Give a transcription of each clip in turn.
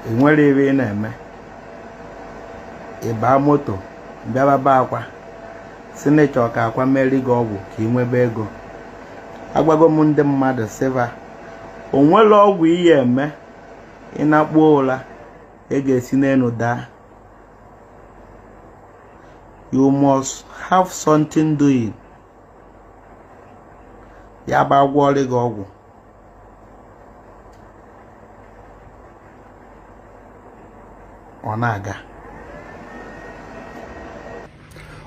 Ị nwere ive ị na-eme, ị baa moto bịaba be Akwa, sị na ị chọ ka Akwa meri gị ọgwụ ka ị nwebe ego. Agwago m ndị mmadụ sị va, o nwere ọgwụ ị ya-eme ị nakpuo ụla ị ga-esi n'elu daa. You must have something doing. Ya bụ agwọọrị gị ọgwụ, ọ na-aga.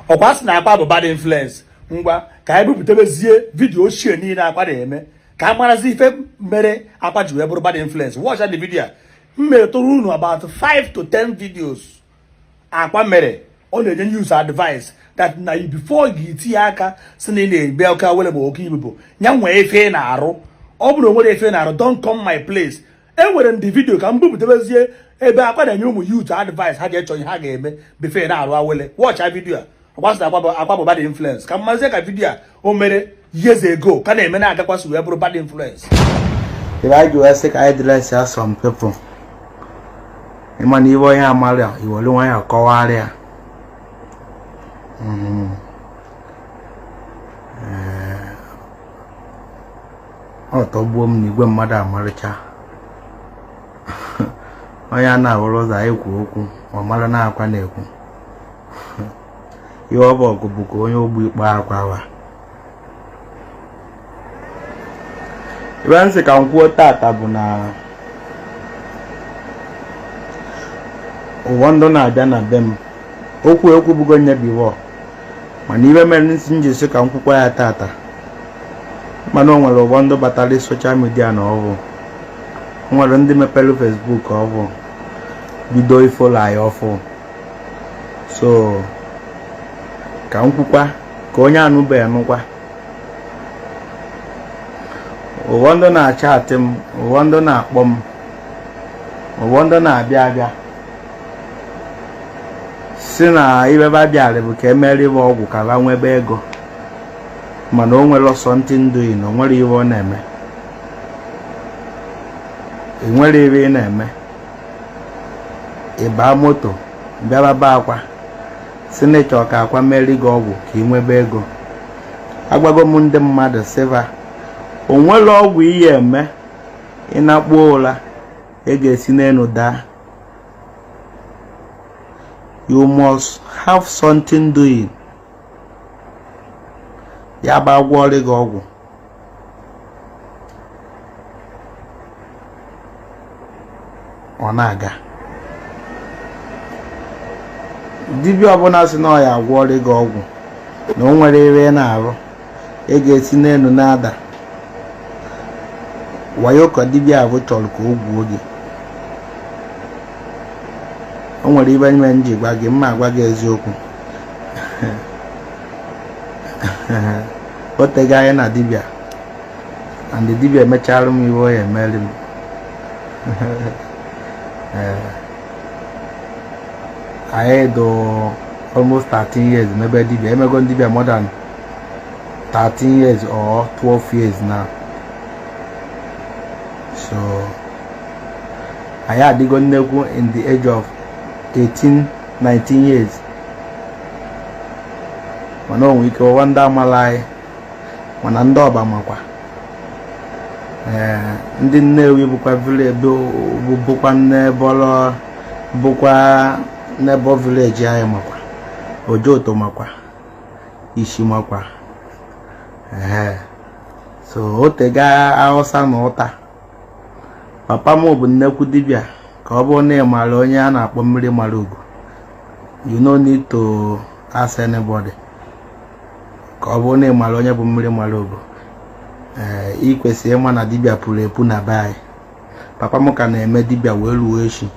Ọkwa sị na Akwa bụ bad influence. Ngwa, ka anyị bupụtabezie video ochie niile Akwa na-eme ka a marazi ife mere Akwa ji wee bụrụ bad influence. Watch the video m metụrụ unu about 5 to 10 videos Akwa mere ọ na-enye youths advice that na before gị tinye aka sị na ị na-eme oke awele ma oke ibubo ya nwee ife ị na-arụ. Ọ bụrụ nwere ife ị na-arụ, don't come my place. E nwere ndị video ka m bupụtabezie ebe Akwa na-enye ụmụ youth advice ha ga-echọ ihe ha ga-eme before na-arụ awele. Watch video a. Akwa sị na Akwa bụ bad influence. Ka mmazie ka video a o mere years ago ka na-eme na-agakwasị wee bụrụ bad influence. Ibe anyị ji wee sị ka anyị address ya some people, ịma na ibe onye amara iwere nwayọọ kọwara ya. Ọ tọgbuo m na igwe mmadụ amarịcha onye a na-ahụrụ ụzọ anyị kwu okwu ọ mara na Akwa na-ekwu ihe ọ bụ ọgụ bụ ka onye ogbu ikpe akwa wa. Ibe m sị ka m kwuo tata bụ na ụfọdụ na-abịa na be m okwu ekwubugo nye before, mana ibe mere nsi m ji sị ka m kwukwa ya tata, mana o nwere ụfọdụ batara social media na ọvụ, o nwere ndị mepere Facebook ọvụ bido ifollow anyị ọfụ. So ka m kwukwa ka onye anụbeghị nụkwa. Ụfọdụ na-achatị m, ụfọdụ na-akpọ m, ụfọdụ na-abịa abịa si na ibe ba bịara bụ ka emere ibe ọgwụ ka ba nwebe ego, mana o nwere something doing, o nwere ibe ọ na-eme. Ị nwere ibe ị na-eme, ị baa moto bịaba be Akwa sị na ị chọ ka Akwa meri gị ọgwụ ka ị nwebe ego. Agwago m ndị mmadụ sị va, o nwere ọgwụ ị ya-eme ị nakpuo ụla ị ga-esi n'elu daa. You must have something doing. Ya bụ agwọọrị gị ọgwụ, ọ na-aga. Dibịa ọbụla sị na ọ ya agwọọrị gị ọgwụ na o nwere ebe ị na-arụ ị ga-esi n'elu na-ada, wayo ka dibịa ahụ chọrọ ka o gwuo gị. O nwere ibe ime m ji gwa gị mma agwa gị eziokwu. O tego anyị na dibịa and dibịa emechara m iwe ọ ya emeri m. Anyị dụ almost 13 years mebe dibịa, emego dibịa more than 13 years or 12 years now. So anyị adịgo nnekwu in the age of 18 19 years, mana o nwere ike ụwa ndị amala anyị, mana ndị Ọba makwa. Ee, ndị Nnewi bụkwa village bụkwa neighbour, bụkwa neighbour village anyị makwa, Ojoto makwa, Ishi makwa. Ee, so o tega Hausa na ụta. Papa m bụ nnekwu dibịa, ka ọ bụrụ na ị maara onye a na-akpọ mmiri mara ugo, you no need to ask anybody. Ka ọ bụrụ na ị maara onye bụ mmiri mara ugo, ee, ị kwesịrị ịma na dibịa pụrụ epu na be anyị. Papa m ka na-eme dibịa wee ruo echi.